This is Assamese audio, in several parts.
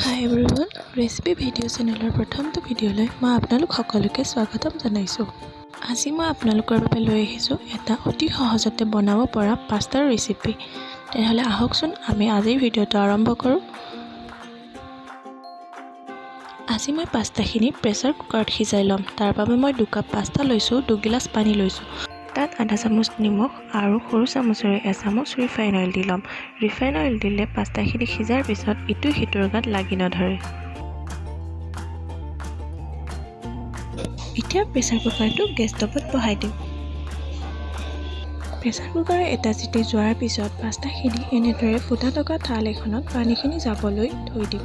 হাই এভৰিৱান, ৰেচিপি ভিডিঅ' চেনেলৰ প্ৰথমটো ভিডিঅ'লৈ মই আপোনালোক সকলোকে স্বাগতম জনাইছোঁ। আজি মই আপোনালোকৰ বাবে লৈ আহিছোঁ এটা অতি সহজতে বনাব পৰা পাস্তাৰ ৰেচিপি। তেনেহ'লে আহকচোন, আমি আজিৰ ভিডিঅ'টো আৰম্ভ কৰোঁ। আজি মই পাস্তাখিনি প্ৰেছাৰ কুকাৰত সিজাই ল'ম। তাৰ বাবে মই 2 কাপ পাস্তা লৈছোঁ, 2 গিলাচ পানী লৈছোঁ। তাত আধা চামুচ নিমখ আৰু সৰু চামুচেৰে এচামুচ ৰিফাইন অইল দি ল'ম। ৰিফাইন অইল দিলে পাস্তাখিনি সিজাৰ পিছত ইটো সিটোৰ গাত লাগি নধৰে। এতিয়া প্ৰেছাৰ কুকাৰটো গেছ ষ্টভত বহাই দিম। প্ৰেছাৰ কুকাৰৰ এটা চিটি যোৱাৰ পিছত পাস্তাখিনি এনেদৰে ফুটা থকা থাল এখনত পানীখিনি যাবলৈ থৈ দিম।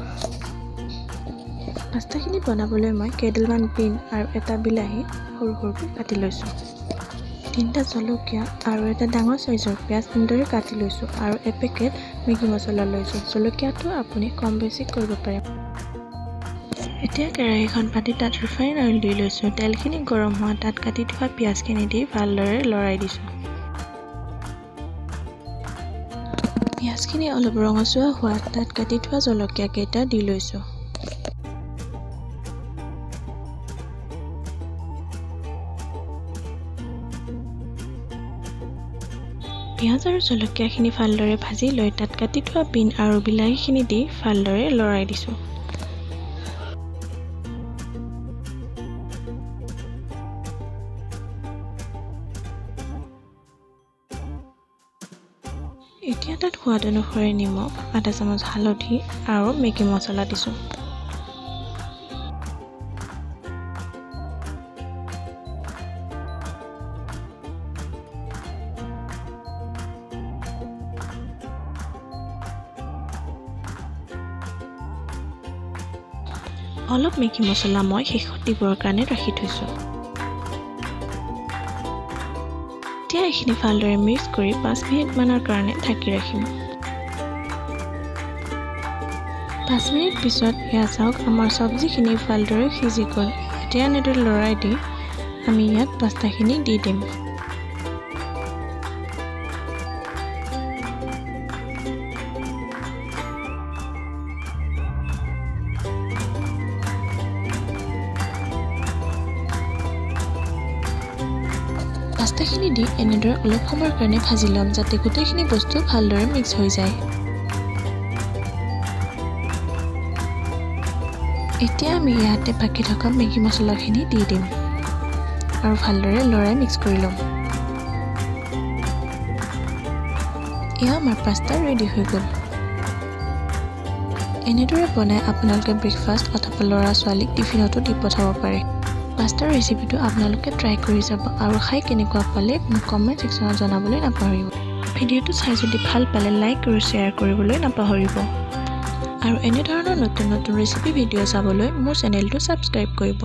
পাস্তাখিনি বনাবলৈ মই কেইডালমান বিন আৰু এটা বিলাহী সৰু সৰুকৈ কাটি লৈছোঁ। তিনিটা জলকীয়া আৰু এটা ডাঙৰ চাইজৰ পিঁয়াজ এনেদৰে কাটি লৈছোঁ আৰু এপেকেট মেগী মছলা লৈছোঁ। জলকীয়াটো আপুনি কম বেছি কৰিব পাৰে। এতিয়া কেৰাহীখন পাতি তাত ৰিফাইন অইল দি লৈছোঁ। তেলখিনি গৰম হোৱা তাত কাটি থোৱা পিঁয়াজখিনি দি ভালদৰে লৰাই দিছোঁ। পিঁয়াজখিনি অলপ ৰঙচুৱা হোৱাত তাত কাটি থোৱা জলকীয়াকেইটা দি লৈছোঁ। পিঁয়াজ আৰু জলকীয়াখিনি ভালদৰে ভাজি লৈ তাত কাটি থোৱা বিন আৰু বিলাহীখিনি দি ভালদৰে লৰাই দিছোঁ। এতিয়া তাত সোৱাদ অনুসৰি নিমখ, আধা চামুচ হালধি আৰু মেগী মছলা দিছোঁ। অলপ মেগী মছলা মই শেষত দিবৰ কাৰণে ৰাখি থৈছোঁ। এতিয়া এইখিনি ভালদৰে মিক্স কৰি 5 মিনিটমানৰ কাৰণে ঢাকি ৰাখিম। 5 মিনিট পিছত এয়া চাওক, আমাৰ চব্জিখিনি ভালদৰে সিজি গ'ল। এতিয়া এনেদৰে লৰাই দি আমি ইয়াত পাস্তাখিনি দি দিম। পাস্তাখিনি দি এনেদৰে অলপ সময়ৰ কাৰণে ভাজি ল'ম, যাতে গোটেইখিনি বস্তু ভালদৰে মিক্স হৈ যায়। এতিয়া আমি ইয়াতে বাকী থকা মেগী মছলাখিনি দি দিম আৰু ভালদৰে লৰাই মিক্স কৰি ল'ম। এয়া আমাৰ পাস্তা ৰেডি হৈ গ'ল। এনেদৰে বনাই আপোনালোকে ব্ৰেকফাষ্ট অথবা ল'ৰা ছোৱালীক টিফিনতো দি পঠাব পাৰে। পাস্তাৰ ৰেচিপিটো আপোনালোকে ট্ৰাই কৰি চাব আৰু খাই কেনেকুৱা পালে মোক কমেণ্ট ছেকশ্যনত জনাবলৈ নাপাহৰিব। ভিডিঅ'টো চাই যদি ভাল পালে লাইক আৰু শ্বেয়াৰ কৰিবলৈ নাপাহৰিব আৰু এনেধৰণৰ নতুন নতুন ৰেচিপি ভিডিঅ' চাবলৈ মোৰ চেনেলটো ছাবস্ক্ৰাইব কৰিব।